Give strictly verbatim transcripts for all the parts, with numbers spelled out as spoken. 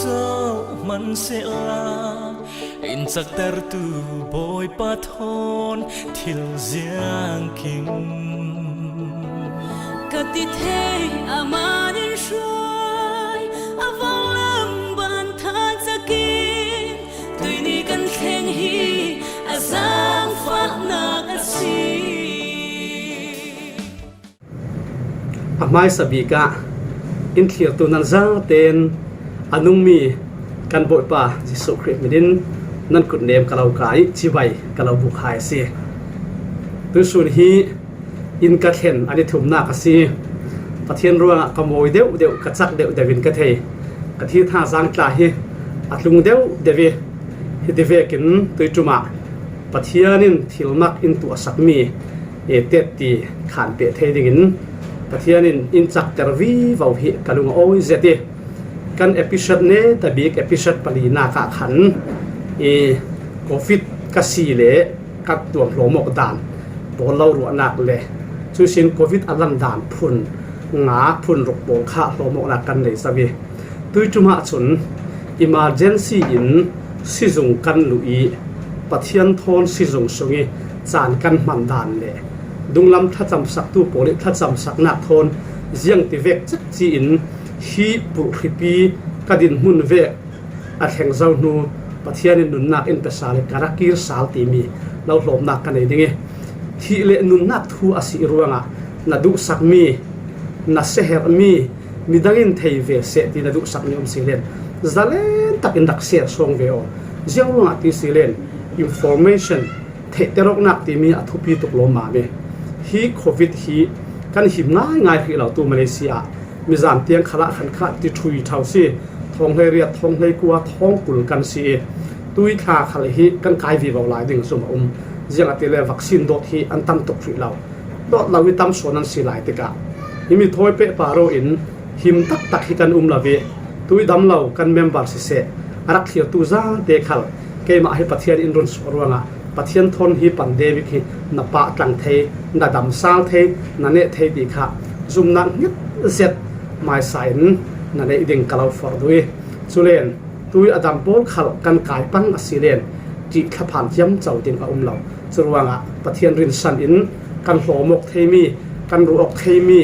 Zo hman sehla, in caktertu Bawipa thawn thil ziang king. Ka ti thei a man in hruai, a vanglam ban thazakin, tuini kan thleng hi a zangfahnak a si. A hmaisa bikah in thlirtu nan zaten a nungmi kan Bawipa Jesuh Khrih hminin nan kutnem ka lo kai, cibai ka lo buk hai a si. Tuisun hi in ka thlen a ni thumnak a si. Pathian ruangah ka mawi deuh deuh, ka cak deuh deuh in ka thei. Ka thi tha zang tla hi a tlung deuh deuh i, hiti vekin tuiṭumah Pathian in thilmak in tuahsakmi e, tetti khan peh thei dingin Pathian in in cakter vivo hi ka lung a awi zet i, kan episode ne ta bik, episode palinak ah khan i covid ka si le ka tuam hlawm awk dan pawl lo ruahnak le cuisin covid a lan dan phun nga phun ruk pawl kha hlawm awknak kan nei zo i, tuiṭumah cun emergency in sizung kan luh i, Pathian thawn sizung sung i caan kan hman dan le dunglam thlacamsaktu pawl i thlacamsaknak thawn ziang ti vek cek ci-in hi pulhripi ka dinhmun vek a thleng zo hnu Pathian in nunnak in pia sal i ka rak kir sal timi lo hlawmnak ka nei ding i, thih le nunnak thu a si ruangah na duhsakmi, na seherhmi, midang in thei ve seh ti na duhsakmi um si len, zalen takin rak share sawng ve aw. Ziang ruangah ti si len, information theihter awknak timi a thupi tuk lawmmam i, hi covid hi kan him ngaingai hrih lo tu Malaysia ah mizan tiang khalah khan kha ti ṭhui ṭhau si. Thawng hleiriat, thawng hleikua, thawng kul kan si i, tui thla khal hi kan kai vivo lai ding zum a um. Ziangahtile vaccine dawt hi an tam tuk hrih lo. Dawt lo i tam sawn an si lai tikah himi thawi pehpar aw in him taktak hi kan um lo i, tui dam lo kan member siseh, a rak thlirtu zate khal keimah hi Pathian in run suah ruangah Pathian thawn hi pandemic hi na pah tlang thei, na dam sal thei, na neh thei ti kha zumnak hnget zet hmaisa in na neih ding ka lo forh duh i, culen tui a dam pawl khal kan kai pang a si len ṭih thlaphan ciamco ding a um lo. Curuangah Pathian rinsan in kan hlawm awk theimi, kan ruah awk theimi,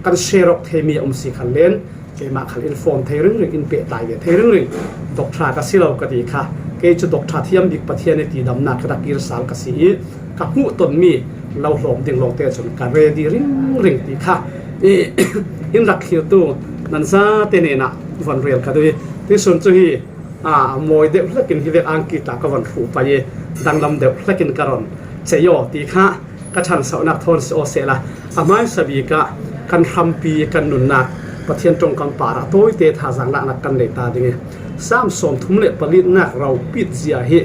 kan share awk theimi a um si khan len keimah khal in phone thei ringring, in pehtlai ve thei ringring. Doctor ka si lo ka ti kha, kei cu doctor thiam bik Pathian i ti damnak ka rak kir sal ka si i, ka hmuh tonmi lo hlawm ding lawngte cun ka ready ringring ti kha i, in rak thlirtu nan zate hnenah von rel ka duh i, tuisun cu hi, aa, mawi deuh hlekin hi vek angki tla ka von hruh pah i, danglam deuh hlekin ka ron cei aw ti kha ka ṭhansohnak thawn si aw sehla, a hmaisa bikah kan hrampi, kan nunnak Pathian ṭongkam parah tawite thazaang lahnak kan nei ta ding i, Sam sawmthum le palinak ropit zia hi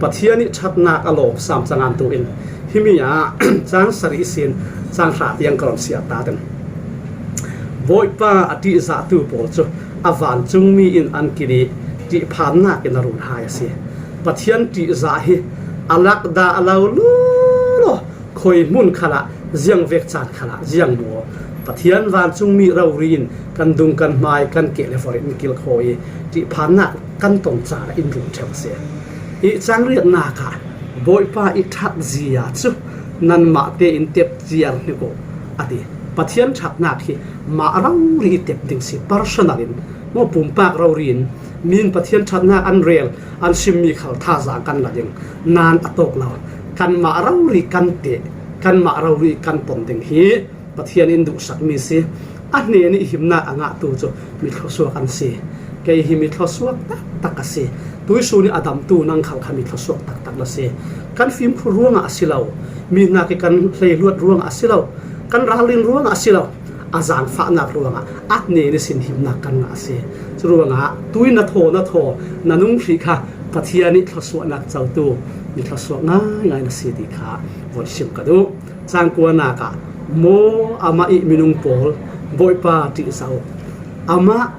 Pathian i ṭhatnak a lawm Sam cangantu in himi ah cang sarih sin cang hra tiang ka ron siar ta ding. Bawipa a ṭihzahtu pawl cu a vancungmi in an kilh i ṭihphannak in a run hai a si. Pathian ṭihzah hi a lak dah lo lulaw, khawi hmun khalah, ziang vek caan khalah, ziang maw? Pathian vancungmi rori in kan dung kan hmai, kan keh le vor in kilh khawi i ṭihphannak kan ton caan ah in run ṭheu a si. I cang riatnak ah Bawipa i ṭhat zia cu nanmah tein tep ziar hnik uh a ti. Pathian ṭhatnak hi mah rori i tep ding si, personal in, maw, pumpak rori in, min Pathian ṭhatnak an rel, an simmi khal thazaang kan la ding. Nan a tawk lo, kanmah rori kan teh, kanmah rori kan ton ding hi Pathian in duhsakmi si. A hnen i himnak a ngahtu cu mi thluasuak an si. Kei hi mi thluasuak taktak ka si. Tuisun i a damtu nang khal kha mi thluasuak taktak na si. Kan fimkhur ruangah a si lo, mi hnak i kan hleiluat ruangah a si lo, kan ralrin ruangah a si lo, a zaangfahnak ruangah a hnen ihsin himnak kan ngah a si. Curuangah tui na thaw, na thaw, na nung hrih kha Pathian i thluasuahnak cotu mi thluasuak ngaingai na si ti kha voi sim ka duh. Cangkuanak ah maw, amah i minung pawl Bawipa ṭihzah uh. Amah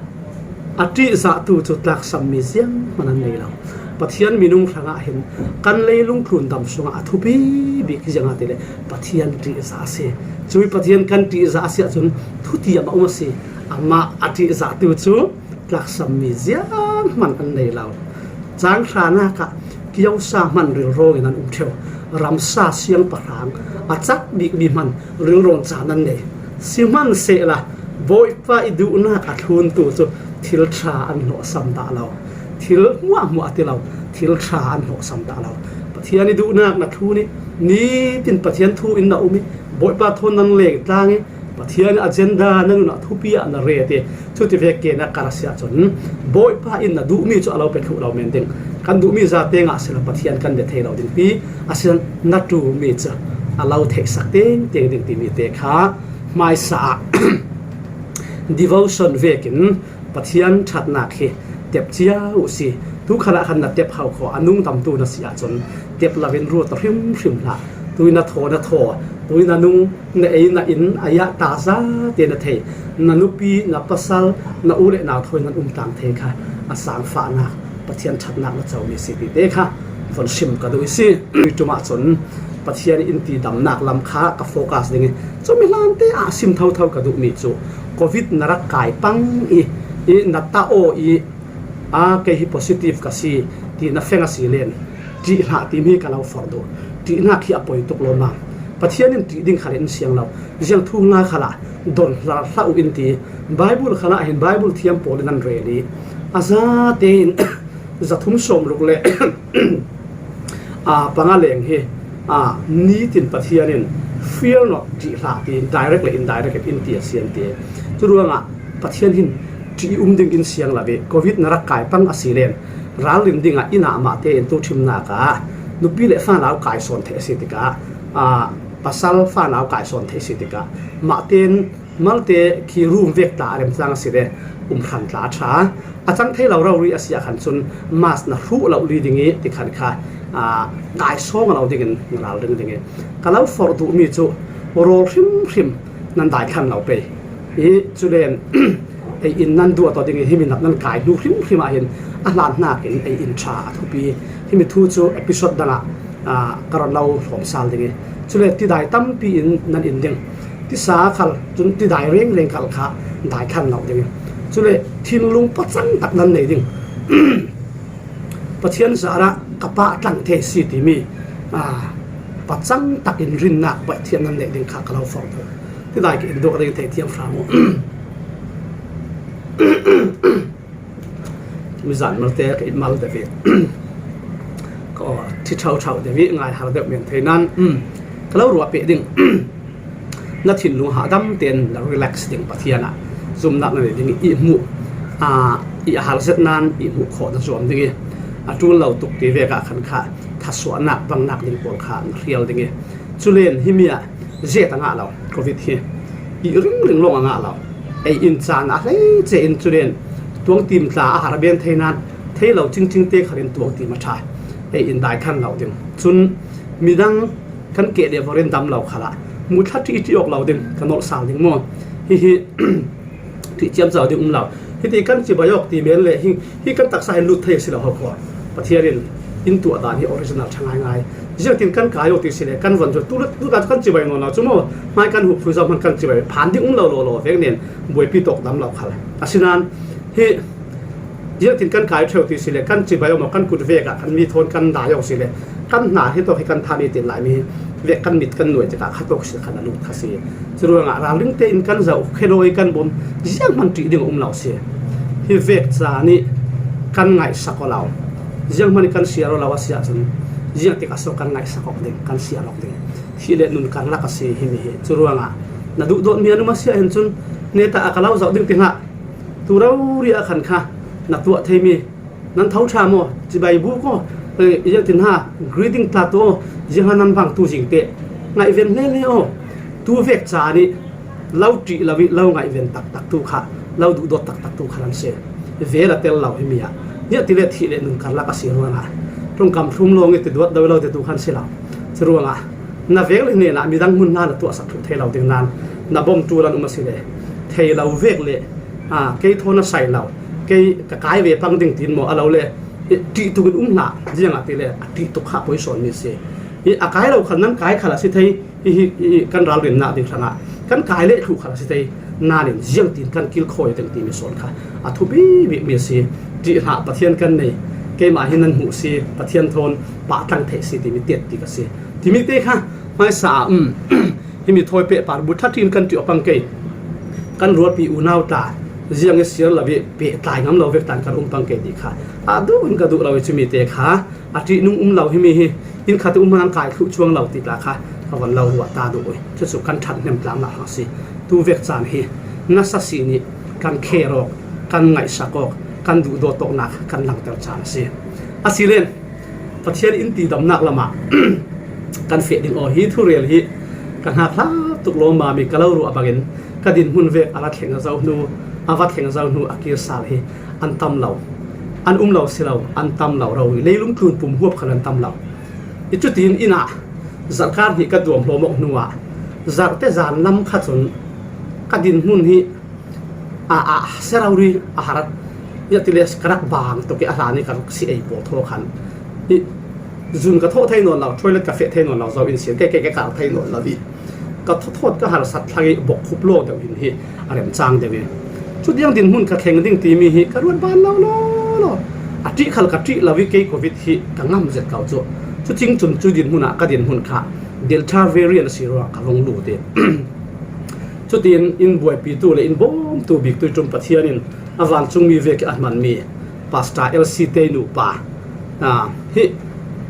a ṭihzahtu cu tlaksammi zianghman an nei lo. Pathian minung hrangah hin kan leilung tlundam sungah a thupi bik hi ziangahtile Pathian ṭihzah a si. Cui Pathian kan ṭihzah a si ahcun thutiam a um a si. Amah a ṭihzahtu cu tlaksam mi zianghman an nei lo. Cang hranak ah kiosa hman rilrawngin an um ṭheu. Ramsa siangpahrang a cak bik mi hman rilrawng caan an nei. Sihmanhsehla Bawipa i duhnak a thluntu cu thil ṭha an hnawhsam dah lo. Thil hmuahhmuah a ti lo, thil ṭha an hnawhsam dah lo. Pathian i duhnak na thlun i nitin Pathian thu in na um i Bawipa thawn nan leng tlang i Pathian agenda na nun ah thupi ah na ret i cuti vekin a kar a si ahcun Bawipa in na duhmi cu a lo pe thluh lo men ding. Kan duhmi zate ngah sila Pathian kan bia thei lo ding pi a si na ṭulmi cu a lo theihsak tengteng ding timi te kha hmaisa ah devotion vekin Pathian ṭhatnak hi tep cia uh si. Tu khalah khan na tep hau kho a nungdamtu na si ahcun tep lo in ruat hrimhrim hlah. Tui na thaw na thaw, tui na nung na ei na in a yah ta zate na thei, na nupi, na pasal, na u le nau thawi nan um tlang thei kha a sangfahnak Pathian ṭhatnak na comi si ti te kha von sim ka duh i si. Tui ṭum ahcun Pathian in ti damnak lam kha ka focus ding i cumi hlante ah sim thotho ka duhmi cu covid na rak kai pang i, i na ta aw i, a kei hi positive ka si ti na feng a si len ṭih hlah timi ka lo forh duh. Ṭihnak hi a poi tuk lo ma. Pathian in ṭih ding khal in siang lo. Ziang thu hna khalah don hlah hlah uh in ti. Bible khalah hin Bible thiam pawl in an rel i a zate in zathum sawm ruk le aa, panga leng hi, aa, nitin Pathian in fear not ṭih hlah tiin direct le indirect in ti a sian ti. Cu ruangah Pathian hin ṭih um ding in siang lo i covid na rak kai pang a si len ralrin dingah inn ah mah tein tu ṭhimnak ah nupi le fanau kai sawn theih a si tikah, aa, pasal fanau kai sawn theih a si tikah mah tein malte khi room vek tla a remcang a si le um hran tla a ṭha. A cang thei lo rori a si ah khan cun mask na hruh lo li ding i ti khan kha, aa, kai sawng lo dingin na ralring ding i ka lo forh duhmi cu rawl hrimhrim nan dai thlan lo pei i cu len ei in nan duah tawh ding i himi nak nan kai hnu hrimhrim ah hin a hlan hnakin ei in ṭha a thupi. Himi thu cu episode dangah aa, ka ron lo hlawm sal ding i, cule tidai tampi in nan in ding. Tisa khal cun tidai rengreng khal kha dai thlan lo ding i, cule thinlung pacang tak nan nei ding. Pathian zarah ka pa a tlang thei si timi, aa, pacang tak in rinnak Pathian nan neih ding kha ka lo forh ding. Tidai ka in duak ding thei thiam hram uh. Mizan malte ka in mal deuh i ka aw ṭhi ṭhau ṭhau deuh i ngai har deuh men thei nan, um, ka lo ruah peh ding. Na thinlung hahdam tein na relax ding Pathian ah zumhnak na nei ding i hmuh, aa, i a har zet nan i hmuh khawh na zuam ding i a ṭul lo tuk ti vek ah khan kha thasuahnak bangnak ding pawl kha na hrial ding i culen himi ah zet a ngah lo, covid hi i ringring lawng a ngah lo. Ei in caan a hleice in culen tuangtim tla a har ben thei nan thei lo cingcing te khal in tuangtim a ṭha. Ei in dai khan lo ding. Cun midang kan keh le vawrin dam lo khalah muthla ṭih ṭih awk lo ding, ka nolh sal ding maw? Hihi ṭih ciamco ding um lo. Hiti kan cibai awk ti men le hi, hi kan taksa hin lut thei a si lo ho khua. Pathian in in tuah dan hi original ṭha ngaingai. Ziangtin kan kai awk ti si le kan von cu tu, tu dan kan cibai nawn lo cu maw? Hmai kan hup phui zong hman kan cibai phan ding um lo law law vek nen buaipi tawk dam lo khal. Asinan hi ziangtin kan kai ṭheu ti si le kan cibai awk maw, kan kut vek ah kan mi thawn kan dai awk si le kan hna hi tawk hi kan than i tin lai mi hi vek kan mit kan nuai tikah kha tawk si khan a lut kha si. Curuangah ralring tein kan zoh, khelawh i kan bawm, zianghman ṭih ding a um lo si. Hi vek ca nih kan ngaihsak aw lo. Zianghman i kan siar aw lo a si ahcun ziang tik a so kan ngaihsak awk ding, kan siar awk ding. Thih le nun karlak a si himi hi. Curuangah na duhdawtmi an um a si ahhin cun neta a ka lo zoh ding ti hlah. Tu rori ah khan kha na tuah theimi nan tho ṭha maw? Cibai bu kaw, eh, ziangtin ha, greeting tla tu aw, ziangha nan bang tu zing te. Ngaihven hle hle aw. Tu vek ca nih lo ṭih lo i lo ngaihven taktak tu kha, lo duhdawt taktak tu kha nan si. Vel a tel lo himi ah. Ziah ti le thih le nun karlak a si ruangah ṭongkam thum lawng i ti duat do lo ti tu khan si lo. Curuangah na vek le hnenah midang hmun hna na tuahsak thluh thei lo ding nan na bawm ṭul an um a si le thei lo vek le, aa, kei thawn a sai lo, kei ka kai ve pang ding tin maw a lo le, eh, ṭih tuk in um hlah, ziangahtile a ṭih tuk kha poi sawnmi a si. I a kai lo khal nan kai khal a si thei, i, i, i kan ralrinnak ding hrangah Kan kai leh thluh kha a si thei nain ziangtin kan kilkhawi ding timi sawn kha a thupi bik mi a si. Ṭih hlah Pathian kan nei, keimah hi nan hmuh si, Pathian thawn pahtlang theih si timi tiat ti ka si. Timi te kha hmaisa ah, um, himi thawi peh par bu thatin kan ṭih awk pang kei. Kan rualpi unau tla ziang i siar lo i pehtlai ngam lo vek tan kan um pang kei ti kha a duh in ka duh lo i, chumi te kha a ṭihnung um lo, himi hi inn khat i um hmang kai thluh chuang lo ti tla kha ka von lo ruah ta duh i. Chu chu kan ṭhat hnem tlang lah a si. Tu vek chan hi nasa si nih kan kher awk, kan ngaihsak awk, kan duhdaw tawknak kan langter chan a si. A si len Pathian in tidamnak lamah kan feh ding aw, hi thurel hi ka hngak hla tuk lawm, mami ka lo ruah bangin ka dinhmun vek a la thleng a zo hnu, a va thleng a zo hnu a kir sal hi an tam lo, an um lo si lo, an tam lo, ro i leilung tlun pum huap khan an tam lo. I cutin inn ah zarhkar hnih ka duam hlawm awk hnuah zarhte zan lam kha chun ka dinhmun hi a, a, se rori a har i, a ti le ka rak bang tuk i, a hlan i ka rak si ei pawl thaw khan i, zun ka thawh thei nawn lo, toilet ka feh thei nawn lo zo in sin, kei, kei, ka kar thei nawn lo i, ka thawthawt ka harsat thlang i, bawkkhup lawk deuh hin hi a remchang deuh i. Chutiang dinhmun ka thleng ding timi hi ka ruat ban lo lo lo. A ṭih khal ka ṭih lo i, kei covid hi ka ngam zet ko chu. Chuting chun chu dinhmun ah ka dinhmun kha Delta variant a si ruangah ka vong lut i. Chutin in buaipitu le in bawmtu bik tui ṭum Pathian in a vancungmi vek i a hmanmi Pastor L C te nupa, a, hi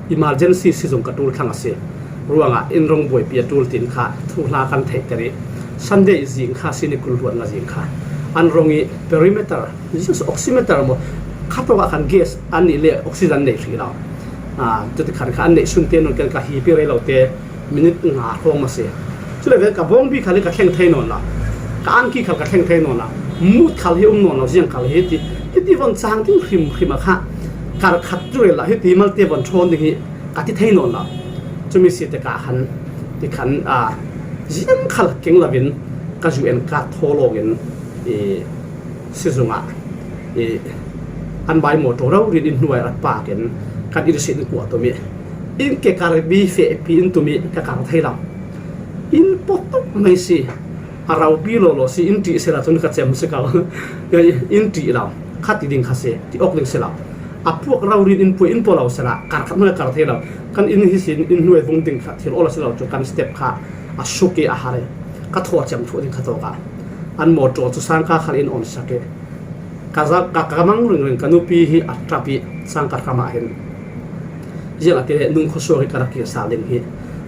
emergency sizung ka ṭul thlang a si ruangah in rong buaipi a ṭul tin kha thuhla kan theihter i, Sunday zing kha, sini kul ruatna zing kha an rong i, perimeter, just oximeter maw, kha tawkah khan gas an nih le oxygen nei hrih lo. A, chuti khan kha an neih sunte nun ken ka hipi rei lo te, minute nga hrawng a si. Chule vel ka bawngbi khal hi ka thleng thei nawn lo, ka anki khal ka thleng thei nawn lo, mut khal hi um nawn lo, ziang khal hi ti, hiti von chang ding hrim hrim a kha kar khat chu rel lah hiti malte von ṭhawn ding hi ka ti thei nawn lo. Chumi si te ka khan, ti khan, a, ziang khal keng lovin ka U N card thaw lawngin, i, sizungah, i, an bai mawtaw raurin in hnuai rak pakin kan in sin kuah tum i, in ke kar bi fehpi in tum i ka kar thei lo. In pawt tuk mai si, a raupi lo lo si, in ṭih sela chun ka chem si ko. In ṭih lo, kha ti ding kha si, ti awk ding si lo. A puak raurin in puai in paw lo sela, kar khat hmang kar thei lo. Kan in hi sin, in hnuai vung ding kha thil awl a si lo chu kan step kha a suk i a har i, ka thaw chem thuah ding kha tawk a. An mawtaw chu sangka khal in on sak i, ka za, ka, ka mang ringring ka nupi hi a ṭap i, sangka hram ah hin ziang a ti le nung khuasuak hi ka rak kir sal ding hi,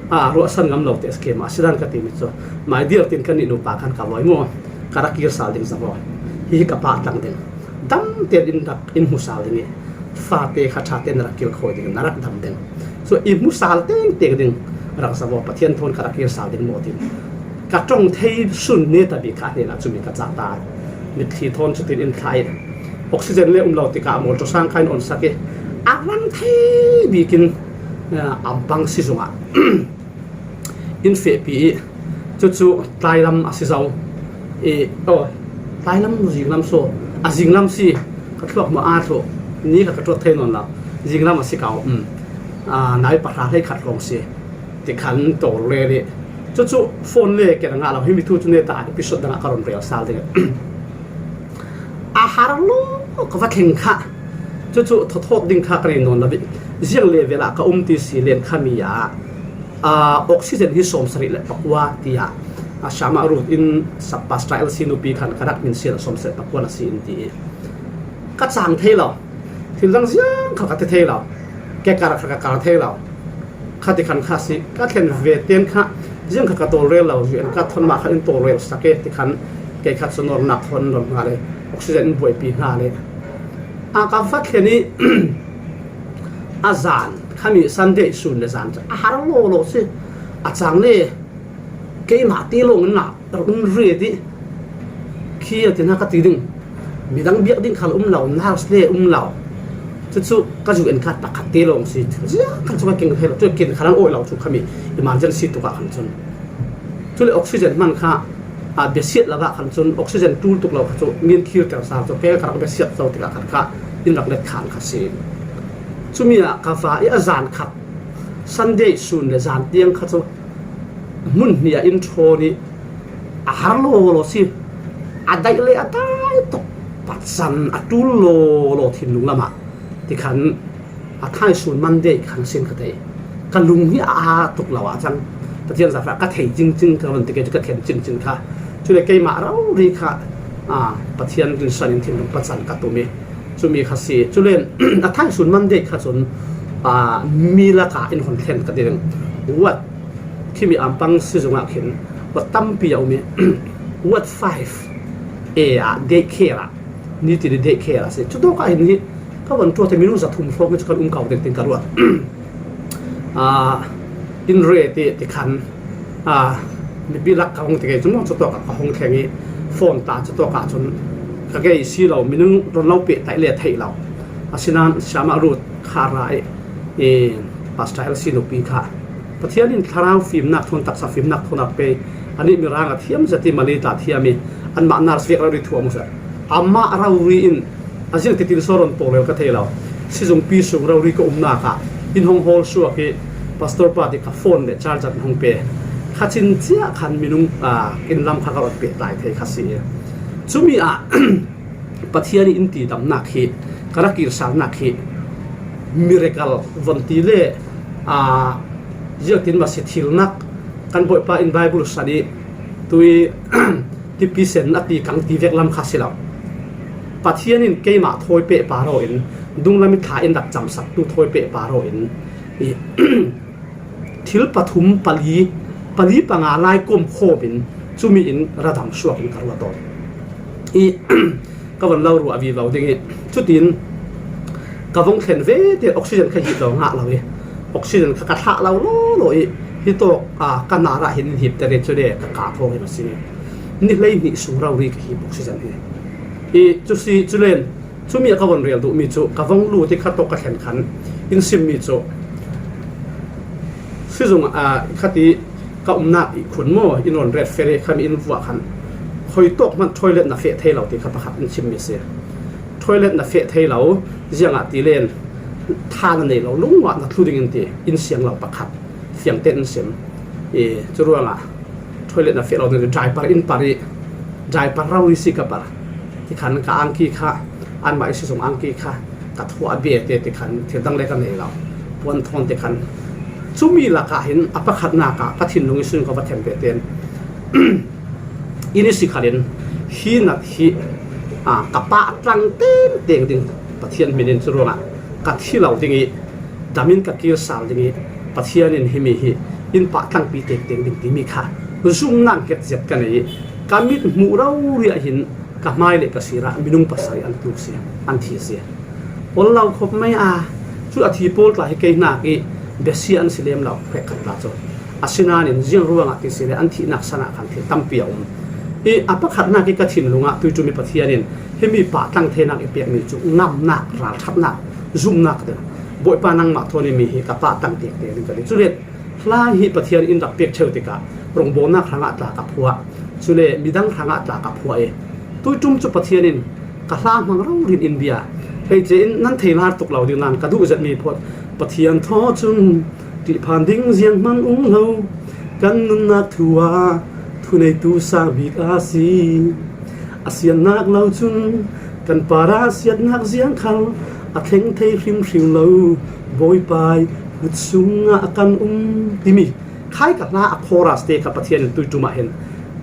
a, ruahsan ngam lo te scheme a si dan ka timi chu. My dear tin kan nih nupa khan ka vawi maw, ka rak kir sal ding zavaw. Hi hi ka pahtlang ding. Dam te in rak in hmu sal ding i, fate kha ṭhate na rak kilkhawi ding, na rak dam ding. So i hmu sal teng teng ding rak zavaw, Pathian thawn ka rak kir sal ding maw tin. Ka ṭawng thei sun ne ta bik kha a hnenah chumi ka chak ta. Mitthli thawn chutin in thla i, oxygen le um lo tikah mawtaw sangka in on sak i, a rang thei bikin, eh, a bang sizungah in fehpi i, chu chu tlailam a si zo i, aw, tlailam zinglam saw, a zinglam si, ka thluak hmawh a thluh, ni kha ka ṭuat thei nawn lo, zinglam a si ko, um, a, nai pahra hlei khat hrawng si. Ti khan tawl rel i, chu chu phone le ken a ngah lo, himi thu chu neta episode dangah ka rawn rel sal ding. A har lawk ka va thleng kha, chu chu thawthawt ding kha ka nei nawn lo i, ziang level ah ka um ti si len kha mi a, a, oxygen hi sawmsarih leh pakua ti a, a, Shama Ruth in sub pastor L C nupi khan ka rak min sian a sawmsarih pakua na si in ti i, ka chang thei lo. Thil dang ziang kha ka ti thei lo. Ke kar kha ka kar thei lo. Kha ti khan kha si, ka thlen ve ten kha, ziang kha ka tawl rel lo, U N card thawn mah khan in tawl rel sak e, ti khan kei kha chu nawrnak thawn in rawn nghal e, oxygen in buaipi nghal e. A ka va thlen i, a zan, khami Sunday sun le zan chu, a har lo lo si, a chang le, keimah ti lawng in a, run ri ti, khi a ti na ka ti ding. Midang biak ding khal um lo, nurse le um lo. Chu chu ka U N card pakhat te lawng si. Ziang khan chu ka keng thei lo. Chu ken khan an awi lo chu khami emergency tukah khan chun. Chule oxygen hman kha, a, besiat lo ah khan chun oxygen tul tuk lo kha chu min thlir tel sa chu ke ka rak besiat zo tikah khan kha in rak let khan kha si. Chumi a ka va i a zan khat Sunday sun le zan tiang kha chu hmun hnih a in thawn i a har lawlaw si, a daih le a dai tawk, patsan a ṭul lawlaw thinlung lamah ti khan a thaisun Monday khan sin ka tei. Ka lung hi a aa tuk lo ah cang. Pathian zahfa ka thei cingcing ka rawn ti kei chu ka thlen cingcing kha. Chule keimah rori kha, a, Pathian rinsanin thinlung patsan ka tum i. Chumi kha si. Chule a thaisun Monday kha chun, a, mi laka in hawn thlen ka ti reng. Ward, khimi ampang sizungah khin ward tampi a um i. Ward five A ah daycare ah, ni ti ni daycare ah si. Chutawkah hin hi ka van ṭuate minung za thum hrawng hi chu kan um kau ding tin ka ruat. A, in re ti ti khan, a, mipi lak ka hawng ti kei chu maw, chutawkah ka hawng thleng i phone ta chutawkah chun ka gei si lo, minung rawn lo peh taih le theih lo. Asinan Siama Ruth kha ra i, i Pastor L C nupi kha Pathianin thlarau fimnak thawn, taksa fimnak thawn a pe, a nih mirang a thiam zet i, Malay tla thiam i, anmah nurse vek rori thu a mu zet. Amah rori in a ziang titin saw rawn pawl rel ka thei lo. Sizungpi sung rori ka umnak ah in hawng hawl suak i, Pastor pa ti ka phone leh charger an hawng pe. Kha chin chiah khan minung, a, in lam kha ka rawn peh tlai thei kha si. Chumi ah Pathian in tidamnak hi, ka ra kirsalnak hi, miracle von ti le, a, ziak tin masi thilnak kan Bawipa in Bible study tui tipi sen a ti kang ti vek lam kha si lo. Pathian in keimah thawi peh pa rawh in, dunglam i thla in rak chamsaktu thawi peh pa rawh in, i, thil pathum pali, pali panga lai kawm khawmin chumi in ra dam suakin ka ruat aw. I, ka van lo ruah vivo ding i, chutin ka vawng thlen ve te, oxygen ka hip lo ngah lo i, oxygen kha ka thlah lo law law i, hi tawk, a, ka nar ah hin in hip te re chu le ka ka thaw hi ma si. Ni hlei hnih sung rori ka hip oxygen hi. I, chu si, chu len, chumi a ka von rel duh mi chu, ka vawng lut i kha tawk ka thlen khan in sim mi chu, sizung, a, kha ti ka umnak i khun maw, in rawn ret fer i kha mi in vuah khan, khawi tawk hman toilet na feh thei lo ti kha pakhat in sim mi si. Toilet na feh thei lo, ziangah ti len, tha na nei lo, lungah na thlu ding in ti, in siang lo pakhat, fiang te in sim. I, chu ruangah, toilet na feh lo ding, diaper in par i, diaper rori si ka par. Ti khan ka angki kha, anmah i sizung angki kha, ka thuah be te ti khan, thil dang le ka nei lo. Puan thawn ti khan. Chumi lakah hin, a pakhatnak ah, ka thinlung i sun ka va thlen ve ten. I ni si khalin, hi nat hi, a, ka pah tlang teng teng ding, Pathian hminin chu ruangah, ka thi lo ding i, damin ka kir sal ding i, Pathian in himi hi in pah tlangpi teng teng ding timi kha zumnak nget zet ka nei i, ka mit hmuh rori ah hin ka hmai leh ka sirah minung pasarih an tluk si, an thi si. Awl lo khawp mai a, chu a thi pawl tla hi kei hnak i besia an si lem lo, hrekkhat tla chu. Asinanin ziang ruangah ti si le an thihnak sanah khan thil tampi a um. I a pakhatnak i ka thinlungah tuiṭum i Pathian in himi pah tlang theinak i pekmi chu ngamnak, ralṭhatnak, zumnak te. Bawipa nangmah thawn i mi hi ka pah tlang tek tek ding ka ti. Chule hla hi Pathian in rak pek ṭheu tikah rawngbawlnak hrangah tla ka phuah. Chule midang hrangah tla ka phuah i tuiṭum chu Pathian in ka hla hmang rori in bia. Hei che in nan thei hlar tuk lo ding nan ka duh zet mi phawt. Pathian thaw chun ṭihphan ding ziang hman um lo. Kan nunnak thu a thuneitu sang bik a si. A siatnak lo chun kan para siatnak ziang khal a thleng thei hrimhrim lo. Bawipa i kut sungah kan um timi. Khai ka hla a chorus te kha Pathian in tuiṭum ah hin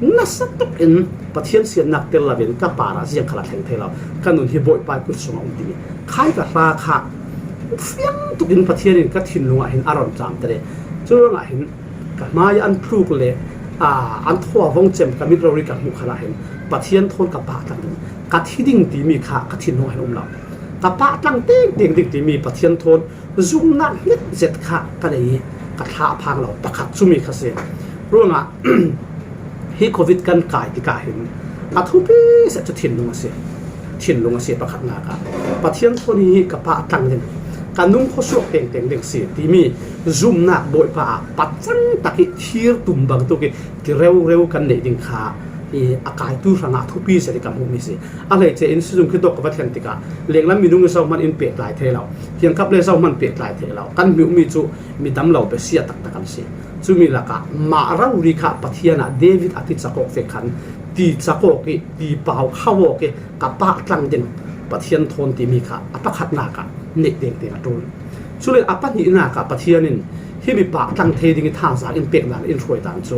nasa tak in Pathian siatnak tel lo in ka para ziang khal a thleng thei lo. Ka nun hi Bawipa i kut sungah um timi. Khai ka hla kha fiang tuk in Pathian in ka thinlungah hin a rawn cham te le. Churuangah hin ka hmai an tluk le, a, an thaw a vawng chem ka mit rori ka hmuh khalah hin Pathian thawn ka pah tlang ding, ka thi ding timi kha ka thinlungah hin um lo. Ka pah tlang teng teng ding timi Pathian thawn zumnak nget zet kha ka nei i ka thlah phang lo pakhat chumi kha si. Ruangah hi Covid kan kai tikah hin a thupi zet chu thinlung a si. Thinlung a si pakhatnak ah. Pathian thawn hi ka pah tlang ding, ka nung khawsuak teng teng ding si timi zumnak Bawipa ah patsan tak i thir tum bang tuk i ti reu reu kan neih ding kha i a kaitu hrangah thupi zet i ka hmuh mi si. A hleice in sizung khitawk ka va thlen tikah lenglam minung i zohman in pehtlai thei lo, hiangkap le zohman pehtlai thei lo, kan hmuh mi chu midam lo besia tak tak an si. Cumi lakah mah rori kha Pathian ah David a ti cakawk ve khan ti cakawk i ti pau khawawk i ka pah tlang ding Pathian thawn timi kha a pakhatnak ah neih tengteng a ṭul. Cule a pahnihnak ah Pathian in himi pah tlang thei ding i thazaang in pek dan in hruai dan cu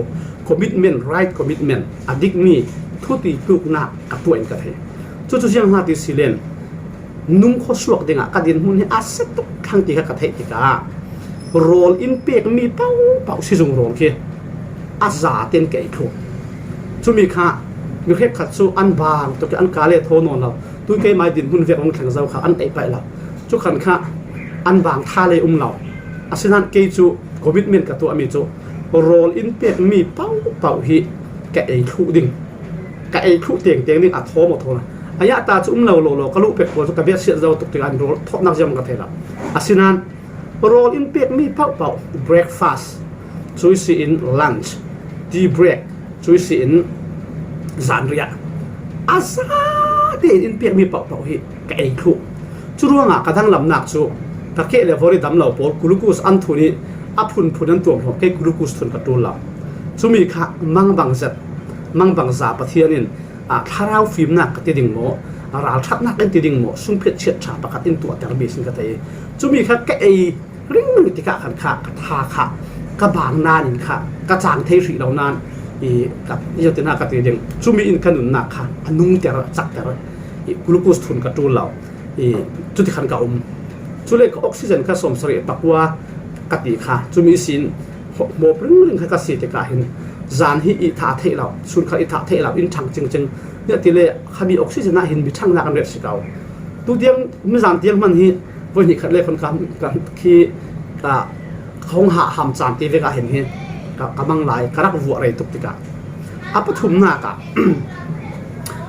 commitment, right commitment, a dikmi thuti tluknak ka tuah in ka thei. Cucu zianghla ti si len nung khuasuak dingah ka dinhmun hi a si tuk thlang ti kha ka theih tikah rawl in pekmi paohpaoh sizung rawl khi a zaten ka ei thluh. Cumi kha mi hrekkhat cu an bang tuk i an ka le thaw nawn lo. Tui keimah dinhmun vek hong thleng zo kha an ei paih lo. Cu khan kha an bang tha le um lo. Asinain kei cu commitment ka tuahmi cu rawl in pekmi paohpaoh hi ka ei thluh ding, ka ei thluh tengteng ding a thawm aw thawn a. A yah ta cu um lo lo lo ka luh pek pawl cu ka biatsiat zo tuk tikah an rawl thawtnak ziam ka thei lo. Asinain rawl in pekmi paohpaoh, breakfast, cui si in lunch, tea break, cui si in zanriah, a zate in in pekmi paohpaoh hi ka ei thluh. Cu ruangah ka danglamnak cu ka keh le vori dam lo pawl glucose an thun i a phunphun an tuam hrawng kei glucose thun ka ṭul lo. Cumi kha mangbang zet, mangbang za Pathian in ah, thlarau fimnak ka ti ding maw, ah, ralṭhatnak in ti ding maw, sungphiat chiat ṭha pakhat in tuahtermi sin ka thei. Cumi kha ka ei ringring tikah khan kha ka tha kha ka bang nain kha ka cang thei hrih lo nain i ka, i ka ti ding. Cumi in ka nunnak kha a nungter, a cakter, i glucose thun ka ṭul lo. I cuti khan ka um. Cule ka oxygen kha sawmsarih pakua ka ti kha. Cumi sin hmawp ringring kha ka si tikah hin zan hi i thah theih lo, sun kha i thah theih lo, in ṭhang cingcing. Niah tile khami oxygen ah hin mi ṭhangnak an ret si ko. Tu tiang, mi zan tiang hman hi voi hnih khat le khon ka, ka khi ka hong hah ham caan ti vekah hin hi ka, ka mang lai, ka rak vuah rei tuk tikah a pathumnak ah,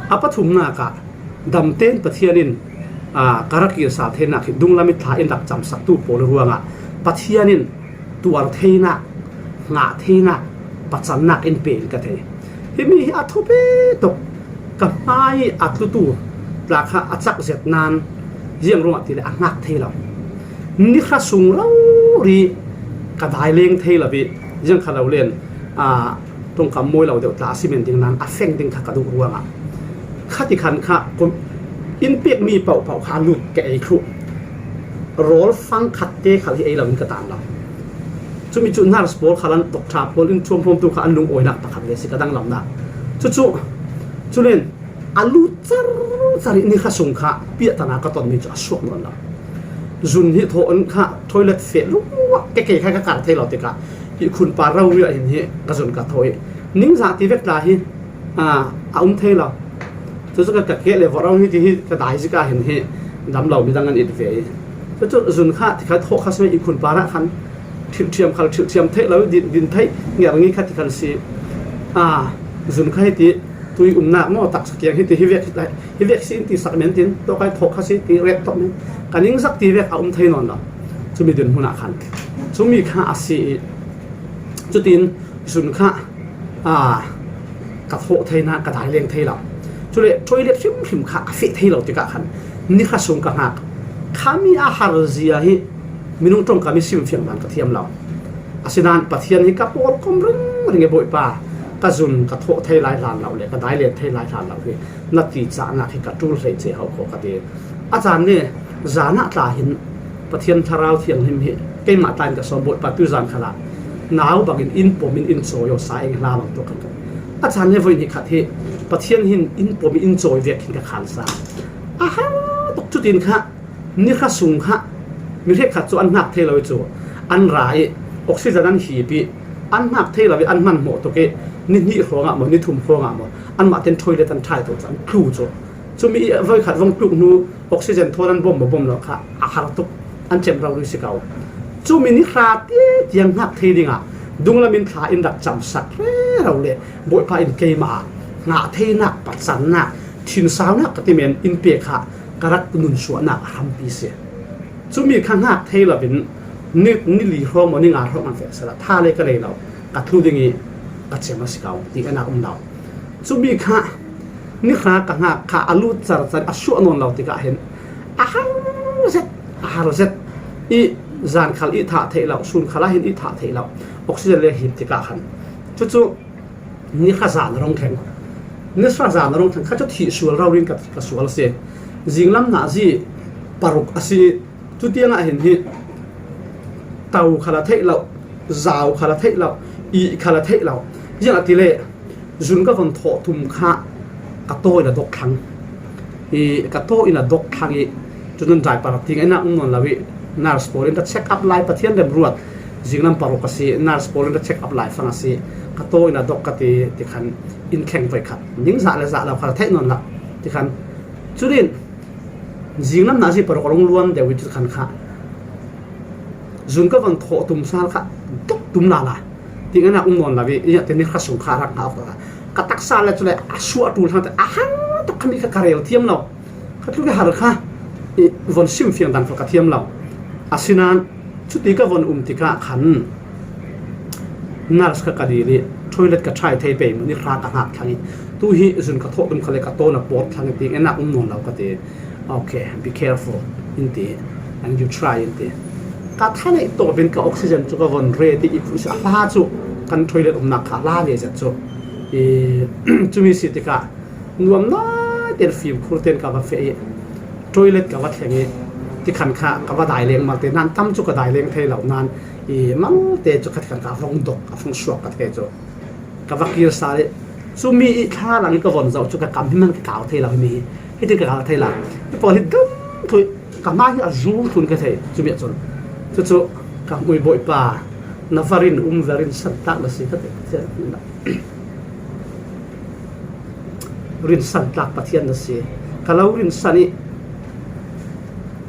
a pathumnak ah damten Pathian in, aa, ka rak kilsal theinak hi dunglam i thla in rak camsaktu pawl ruangah Pathian in tuar theinak, ngah theinak, pacannak in pe in ka thei. Himi hi a thupi tuk. Ka hmai a tlutu tla kha a cak zet nain ziang ruangah tile a ngak thei lo. Ni hra sung rori ka dai leng thei lo i ziang kha lo len, aa, ṭongkam mawi lo deuh tla a si men ding nain a feng ding kha ka duh ruangah khati khan kha kum in pekmi paohpaoh kha a lut ka ei thluh. Rawl fang khat te khal hi ei lo in ka tan lo. Cumi cu nurse pawl khal an, doctor pawl in chuamhawmtu kha an lungawinak pakhat ve si ka danglamnak. Cucu, cu len a lut carcar i ni hra sung kha piahtana ka tonmi cu a suak nawn lo. Zun hi thawh in kha toilet feh luah ke kei kha ka kar thei lo tikah i khunpa rori ah hin hi ka zun ka thawh i ningzah ti vek tla hi, aa, a um thei lo. Cucu ka, ka keh le vawrh hi ti hi ka dai zik ah hin hi dam lo midang an it ve i. Cucu zun kha ti kha thawh kha si i khunpa rah khan ṭhilh ṭhiam khal ṭhilh ṭhiam theih lo, din, din theih ngerngei kha ti khan si. Aa, zun kha hi ti tui umnak maw taksa kiang hi ti hi vek, hi vek si in ti sak men tin tawkai thawh kha si ti ret tawh men ka ningzak ti vek a um thei nawn lo. Cumi dinhmun ah khan cumi kha a si i cutin zun kha, aa, ka thawh thei nain ka dai leng thei lo. Cule toilet hrimhrim kha ka feh thei lo tikah khan ni hra sung ka hngak. Khami a har zia hi minung ṭongkam i simfiang dan ka thiam lo. Asinain Pathian hi ka pawlkom ringring i Bawipa, ka zun ka thawh thei lai hlan lo le ka dai leng thei lai hlan lo hi na ti cahnak hi ka ṭul hlei che ho khaw ka ti. A caan le zan ah tla hin Pathian Thlarau Thianghlim hi keimah tla in ka sawm, Bawipa, tui zan khalah nau bangin in pom in in cawi aw sa eng hla bang tuah kan ka. A caan le voi hnih khat hi Pathian hin in pom in in cawi vek hin ka khan sa. A har tuk cutin kha ni hra sung kha mi hrekkhat cu an hngak thei lo i cu an ra i oxygen an hip i an hngak thei lo i an hmanhmawh tuk i ni hnih hrawngah maw, ni thum hrawngah maw, anmah ten toilet an ṭhai to cu an tlu cu. Cumi i voi khat vong tluk hnu oxygen thawn an bawm maw bawm lo kha a har tuk, an cem rori si ko. Cumi ni hra tiang hngak thei dingah dunglam in thla in rak camsak rero le Bawipa in keimah ah ngah theinak, pacannak, thinsaunak ka ti men in pek kha ka rak nunsuahnak a hrampi si. Cumi kha hngak thei loin ni, ni li hrawng maw, ni nga hrawng an feh sehla tha le ka nei lo, ka tlu ding i ka cem a si ko ti a nak um lo. Cumi kha ni hra ka hngak kha a lut carcar a suah nawn lo tikah hin a har zet, a har zet i zan khal i thah theih lo, sun khal ah hin i thah theih lo. Oxygen le hip tikah khan. Cucu ni hra zan a rong thleng. Ni hra zan a rong thleng kha cu thih sual rau rin ka, ka sual a si. Zinglam nazi paruk a si. Cutiangah hin hi to kha la theih lo, zau kha la theih lo, ih kha la theih lo. Ziangahtile zun ka von thawh tum kha ka tawi na dok thlang. I ka tawi na dok thlang i cun diaper a ting enak um nawn lo i nurse pawl in ka check up lai, Pathian remruat. Zinglam paruk a si, nurse pawl in ka check up lai fang a si. Ka tawi na dok ka ti, ti khan in thleng voi khat. Ning zah le zah lo kha la theih nawn lo ti khan. Cun in zinglam nazi paruk a rung luan deuh i cu khan kha zun ka von thawh tum sal kha dok tum lala. Ting enak um nawn lo i, i ti ni hra sung kha rak hna awk ka taksa le cu le a suah tul hang te a har tuk kha mi kha ka rel thiam lo. Kha tluk i har kha i von sim fiang dang ka thiam lo. Asinain cuti ka von um tikah khan nurse kha ka dil i toilet ka try thei pei maw, ni hra ka hngak thlang i tu hi zun ka thawh tum kha le ka tawn a pawt thlang i ting enak um nawn lo ka ti. Okay, be careful in ti, and you try in ti. Ka thaneih tawpin ka oxygen cu ka von re ti i phuh si a hla cu kan toilet umnak kha a hla ve zet cu i cumi si tikah nuam nain fimkhur tein ka va feh i toilet ka va thleng i tikhan kha ka va dai leng malte, nan tam cu ka dai leng thei lo nan i malte cu kha tikhan ka vong dok, ka vong suak ka ti cu ka va kir sal i cumi i thla lang i ka von zoh cu ka kam hi man ka kau thei lo, hi mi hi hi tin ka kau thei lo. Hi pawl hi dum thui ka hmai hi a zul thlun ka thei cumi ahcun cucu ka hmui Bawipa na va rin um, va rin san tak na si ka ti. Rinsan tlak Pathian na si. Ka lo rinsan i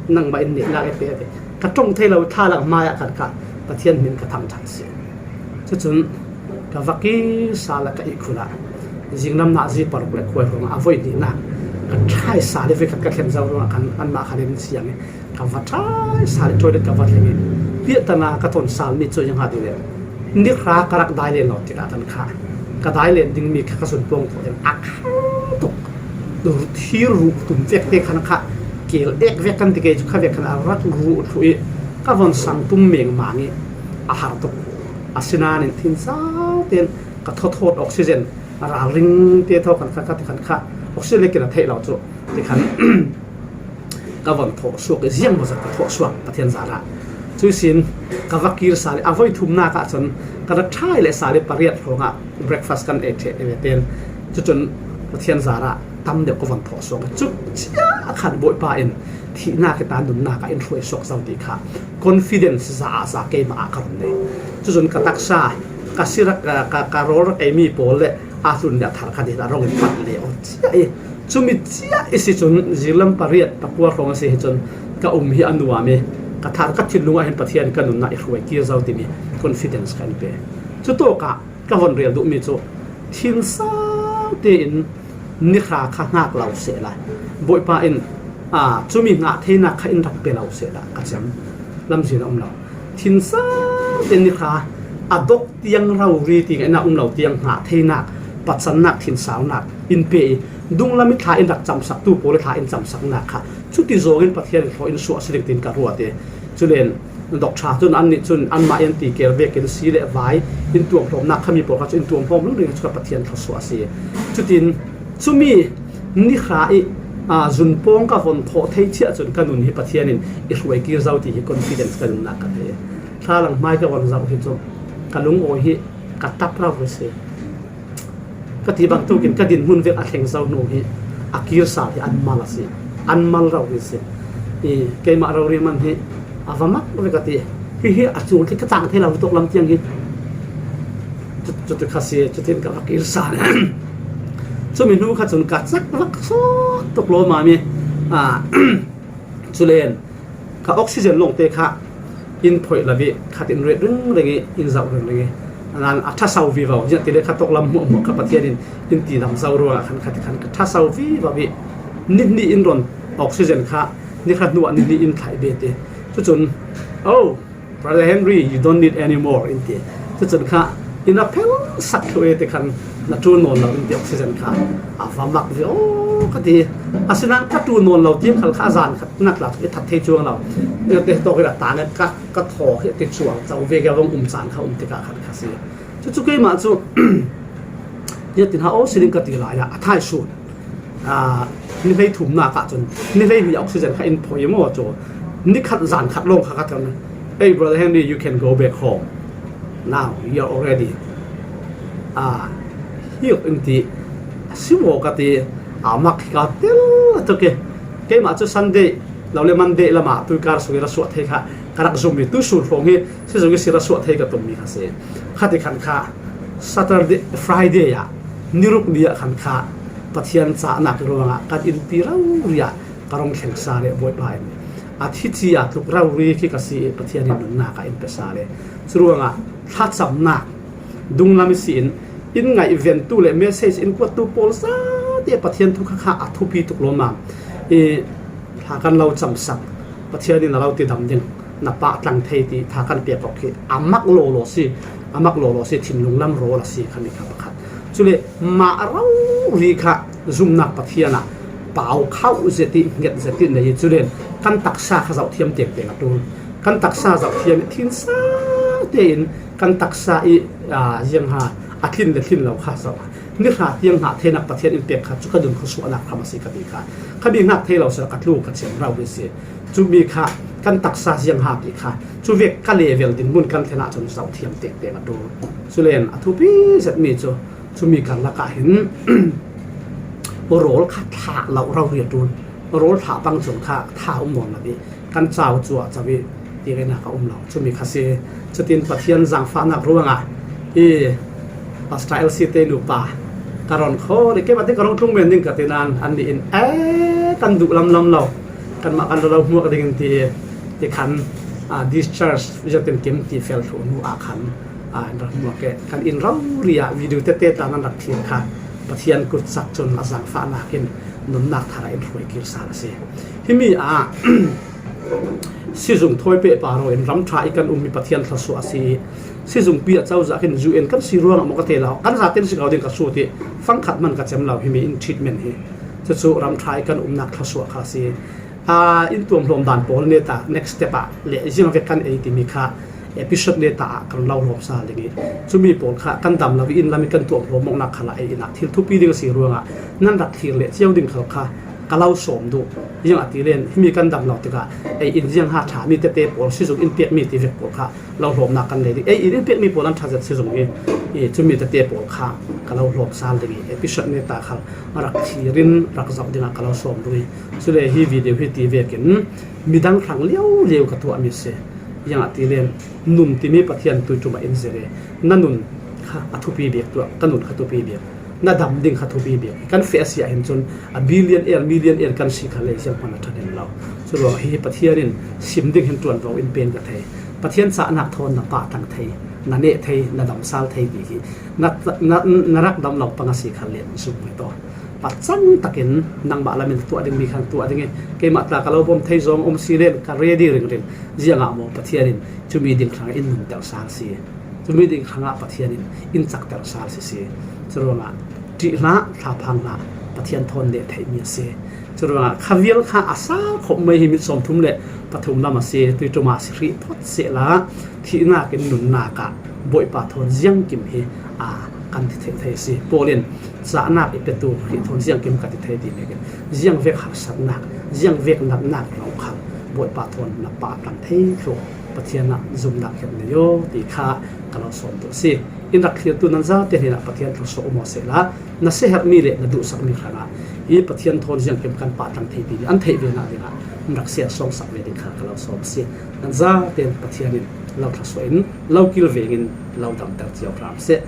nangmah in nehnak i pe ve. Ka ṭong thei lo thla lang hmai ah khan kha Pathian hmin ka thangṭhat si. Cucun ka va kir sal ah ka ihkhun ah zinglam nazi paruk le khuai ruangah a voi hnihnak ka ṭhai sal i voi khat ka thlen zo ruangah khan anmah khan in siang i ka va ṭhai sal i toilet ka va thleng i piahtana ka ton sal mi cu ziang ha ti le ni hra ka rak dai len lo tikah kan kha ka dai len dingmi kha ka sun pawng khawh in a khar tuk. Thir ruh tum vek te khan kha kel ek vek kan ti ke cu kha vek khan a rak ruh thluh i ka von sang tum mengmang i a har tuk. Asinain thinzau tein ka thawthawt oxygen a ralring te thaw khan kha ka ti khan kha oxygen le kin a theih lo cu ti khan ka von thawh suak i ziang maw zat ka thawh suak Pathian zarah. Cuihsin ka va kir sal i a voi thumnak ah cun ka rak ṭhai leh sal i pariat hrawngah breakfast kan ei ṭheh ve tein cucun Pathian zarah tam deuh ka von thawh suak. Cu cia khan Bawipa in thihnak hi ta nunnak ah in hruai suak zo ti kha confidence za ah za keimah ah ka run nei. Cucun ka taksa ka si rak ka, ka, ka rawl rak eimi pawl le aa hlun le a thar kha dih a rong in pat le aw cia i cumi cia i si cun zinglam pariat pakua hrawng a si hi cun ka um hi a nuam i ka thar ka thinlung ah hin Pathian ka nunnak i hruai kir zo timi confidence ka in pe. Cutawkah ka von rel duhmi cu thinsau tein ni hra kha hngak lo sehla Bawipa in aa cumi hngah theinak kha in rak pe lo sehla ka cem lamzin a um lo. Thinsau tein ni hra a dok tiang rori ti ngaihnak um lo tiang hngah theinak, patsannak, thinsaunak in pe i dunglam i thla in rak camsaktu pawl i thla in camsaknak kha cuti zawngin Pathian in thlaw in suah a si ding tiin ka ruat i culen Dr. Cun annih cun anmah i an ti kel vekin si le vai in tuamhlawmnak khami pawl kha cu in tuamhlawm lo ding cu ka Pathian thluasuah a si. Cutin cumi ni hra i aa zunpawng ka von thawh thei chiah cun ka nun hi Pathian in i hruai kir zo ti hi confidence ka nunnak ka thei. Thla lang hmai ka von zoh hi cu ka lungawi hi ka tap rau a si. Ka ti bangtuk in ka dinhmun vek a thleng zo hnu hi a kir sal hi an mal a si, an mal rau hi si. I keimah rori man hi a va mak vek a ti. Hihi a cul khi ka tang thei lo tuk lam tiang hi. Cu, cuti kha si, cutin ka va kir sal. Cumi hnu kha cun ka cak vak sawt tuk lawmam i, aa, culen ka oxygen lawngte kha in phoih lo i khat in ret ringring i in zoh ringring i a nan a ṭha so vivo ziah ti le kha tawk lam hmuahhmuah kha Pathian in in ti dam zo ruangah khan khat i khan ka ṭha so vivo i ni hnih in ron oxygen kha ni kha hnuah ni hnih in thlaih ve ti. Cucun, oh, Brother Henry, you don't need any more in ti. Cucun kha in a phel sak thluh i ti khan na ṭul nawn lo in ti oxygen kha a va mak ve aw ka ti. Asinain ka ṭul nawn lo tiang khal kha a zan khat nak la i that thei cuang lo. Te tawk hi la ta ne ka ka thaw hi te chuang chau ve ka vang um chan kha um te ka khat kha si. Chu chu keimah chu ya tin ha o siling ka ti lai a, a thai su. A, ni hlei thumna ka chun ni hlei hi oxygen kha in phoi mo chu. Ni khat zan khat long kha ka tan. Hey, brother Henry, you can go back home. Now you are already. A, hi in ti. Siwo ka ti. A mak ka tel to ke. Keimah chu Sunday lo le Monday lama tui kar sui ra suah thei kha. Ka rak zum mi tu sur phong hi. Si zong si ra suah thei ka tum mi kha se. Kha ti khan kha Saturday, Friday a ni ruk ni a khan kha Pathian chahnak ruangah kan in pi rau ria ka rong thleng sa le buai bai. A thi chi a tluk rau ri khi ka si Pathian in nunnak a in pe sa le. Chu ruangah thlachamnak dunglam i si in, in ngaih ventu le message in kuattu pawl zate Pathian thu kha kha a thupi tuk lawm a. I hla kan lo chamsak, Pathian in a lo ti dam ding, na pah tlang thei ti tha kan pek awk khi a mak lo lo si, a mak lo lo si, thinlung lam rawl a si kha ni kha pakhat. Chule mah rau ri kha zumnak Pathian a pau khauh zet i nget zet i nei i chulen kan taksa kha zauh thiam tengteng a tul. Kan taksa zauh thiam i thinsa tein kan taksa i, a, ziang ha a thlin le thlin lo kha zauh. Ni hra tiang hna theinak Pathian in pek kha cu ka dun khuasuahnak kha a si ka ti kha. Kha mi hngak thei lo sila ka tlu ka chiam rau hi si. Cu mi kha kan taksa ziang ha ti kha. Cu vek ka level dinhmun kan thlen ahcun zauh thiam tengteng a tul. Culen a thupi zet mi cu cu mi karlak ah hin rawl kha thlah lo rau ri a tul. Rawl thlah pang cun kha tha um nawn lo i kan cau cuah co i ti ve nak a um lo. Cu mi kha si. Cutin Pathian zangfahnak ruangah i Pastor L C te nupa ka ron kho ri, keimah te ka rong tlung men ding ka ti nan an nih in, eh, kan duh lam lam lo. Kanmah kan lo hmuak ding in ti, ti khan, ah, discharge, zatin kim ti fel thluh hnu ah khan, ah, an rak hmuak e. Kan in rau ri ah video tete ta nan rak thlir kha Pathian kutsak cun a zangfahnak in nunnak thar ah in hruai kir sal a si. Himi ah sizung thawi peh paro in ram ṭha i kan ummi Pathian thluasuah a si. Sizung pi a cozah khin U N kan si ruangah maw ka te lo. Kan zaten si ko ding ka sut i fangkhat hman ka cem lo himi in treatment hi. Cucu ram ṭha i kan umnak thluasuah kha a si. Aa, in tuamhlawm dan pawl neta next step ah le ziang vek kan ei timi kha episode neta ah kan lo hlawm sal ding i, cumi pawl kha kan dam lo i in lam i kan tuamhlawm mawknak khalah ei in ah thil thupi ding a si ruangah nan rak thlir leh cio ding khal kha ka lo sawm duh. Ziangahtile himi kan dam lo tikah ei in ziang ha ṭha mi tete pawl sizung in pekmi ti vek pawl kha lo hlawmnak kan nei ding. Ei in in pekmi pawl an ṭha zet sizung i, i cumi tete pawl kha ka lo hlawm sal ding i episode neta khal rak thlir in rak zoh dingah ka lo sawm duh i, cule hi video hi ti vekin midang hrang liau liau ka tuahmi si. Ziangahtile nun timi Pathian tuiṭum ah in zir i na nun kha a thupi bik tuah, ka nun kha thupi bik, na dam ding kha thupi bik. Kan feh a si ah hin cun a billionaire, millionaire kan si kha le zianghman a ṭha den lo. Curuang hi Pathian in sim ding hin ṭuanvo in pen ka thei. Pathian cahnak thawn na pah tlang thei, na neh thei, na dam sal thei ti hi na, na, na rak dam lo pang a si kha le zum ngai taw. Pacang takin nangmah lam in tuah ding mi khan tuah ding i, keimah tla ka lo bawm thei zong um si len ka ready ringring. Ziangah maw Pathian in cumi ding hrangah in nunter sal si. Cumi ding hrangah Pathian in in cakter sal si si. Curuangah ṭih hlah, thlaphang hlah, Pathian thawn neh theihmi a si. Curuangah khavial kha a sal khop mai hi mit sawmthum le pathum lam a si. Tuiṭum ah si hrih phawt sehla thihnak in nunnak ah Bawipa thawn ziangkim hi, aa, kan ti theih thei a si. Paul in cahnak i petu Khrih thawn ziangkim ka ti thei ti vekin ziangvek harsatnak, ziangvek natnak lo khal Bawipa thawn na pah tlang thei thluh Pathian ah zumnak hiat nei aw ti kha ka lo sawm duh a si. In rak thlirtu nan zate hnenah Pathian thluasuah um aw sehla na siaherhmi le na duhsakmi hrangah hi Pathian thawn ziangkim kan pah tlang thei ti an theih ve nak dingah in rak siar sawngsak ve ding kha ka lo sawm a si. Nan zate in Pathian in lo thluasuah in lo kilveng in lo damter cio hram seh.